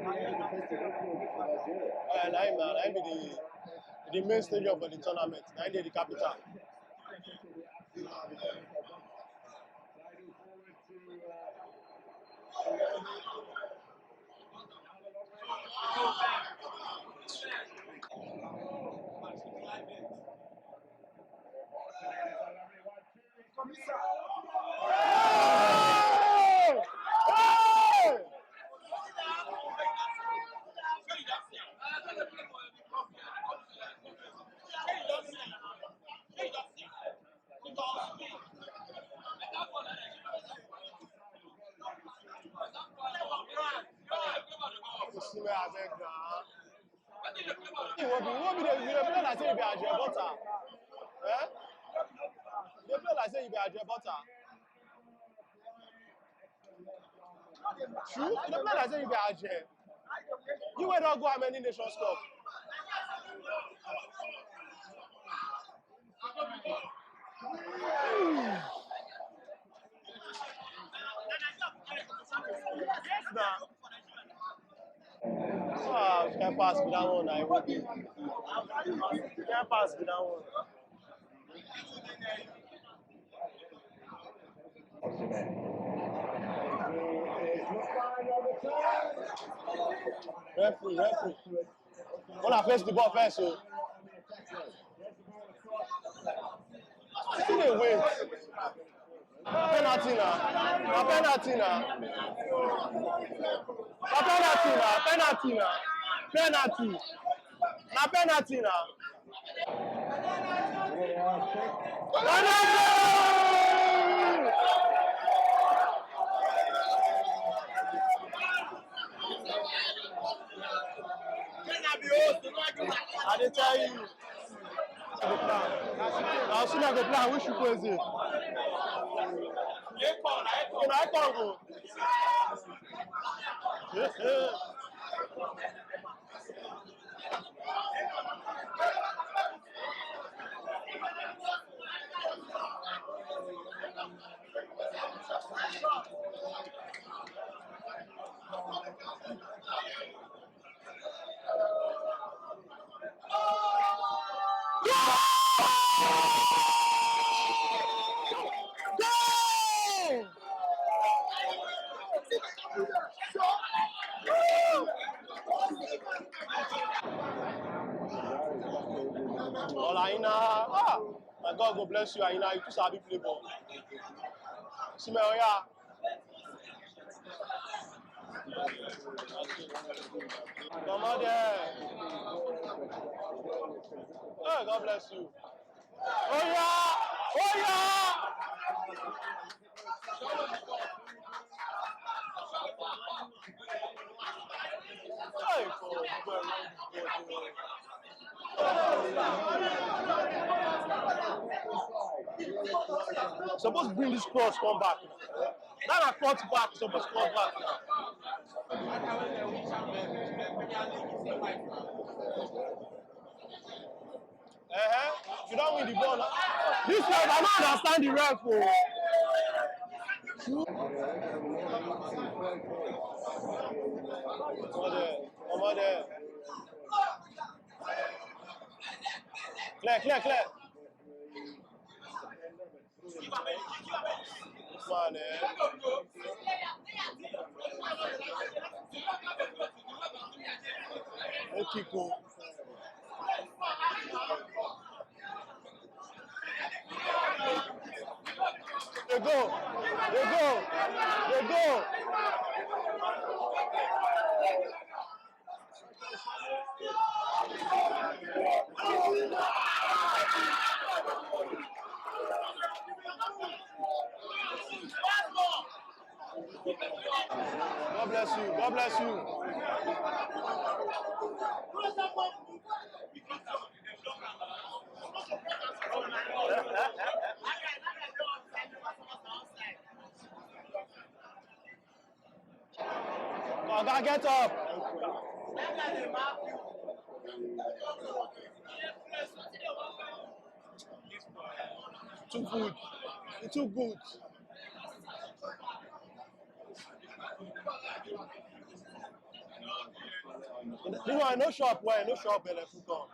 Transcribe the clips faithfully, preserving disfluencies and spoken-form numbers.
Uh, na him na, na him be the, the main stadium for the tournament. Na him dey the capital. Osimhen, abeg na. You wan be, you wan be dey, you dey play like say you be Andre Butter. Eh? You dey play like say you be Andre Butter. True? You dey play like say you be Andre. You wey don go how many Nations Cup? Yes, na. Ah, which kind pass be that one? I hope. Which kind pass be that one? Referee, referee. Una face the ball first, so. Still dey wait. Penalty na. Na penalty na. Na penalty na. Penalty na. Penalty. Na penalty na. Penalty! I dey tell you. Na Osimhen go play, I wish you go Eze. Una icon go. Ola Aina, ah, my God go bless you, Aina. You too sabi play ball. Osimhen, oya. Come on there. Oh, God bless you. Oh yeah! Oh yeah! Hey, God. Suppose bring this cross come back. That na cut back, suppose cut back. Uh-huh. You don win the ball now. This ref, I no understand the ref o. Come on there. Come on there. Clear, clear, clear. Man, eh. No kick o. Dey go, dey go, dey go. God bless you. God bless you. Oga, get up. Too good. E too good. This one no shop well, no shop belle full come.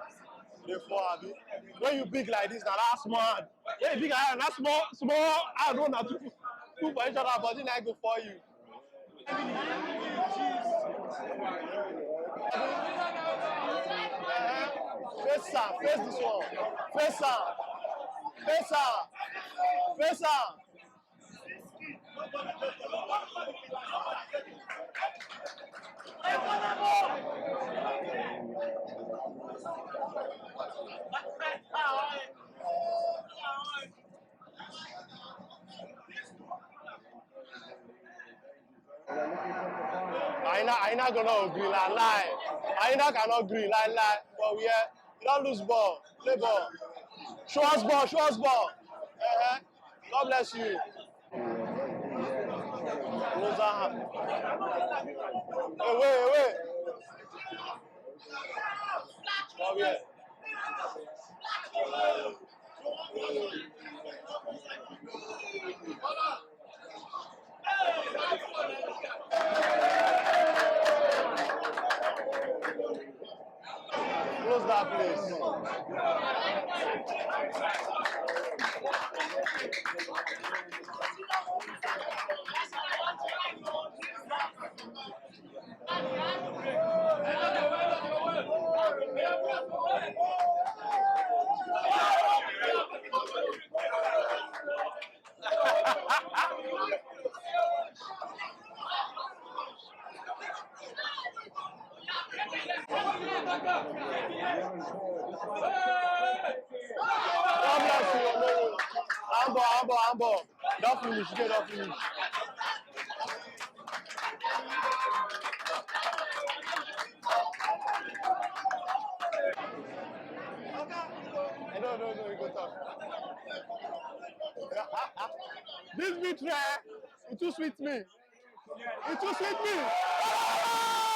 Dey fall abi. When you big like this, na that small hand. When you big like that, na small, small hand wey una two, two for each other, body na go fall you. Face am, face this one. Face am. Face am. Face am. Aina, Aina gonna agree, lie, lie. Aina cannot agree, lie, lie. But we are, you don't lose ball, play ball. Show us ball, show us ball. Uh-huh. God bless you. Rosa. Away, away. Come here. Close that place. Humble, humble, humble. Don't finish, you don't finish. No, no, no, you go talk. This beat, eh, it too sweet me. It too sweet me.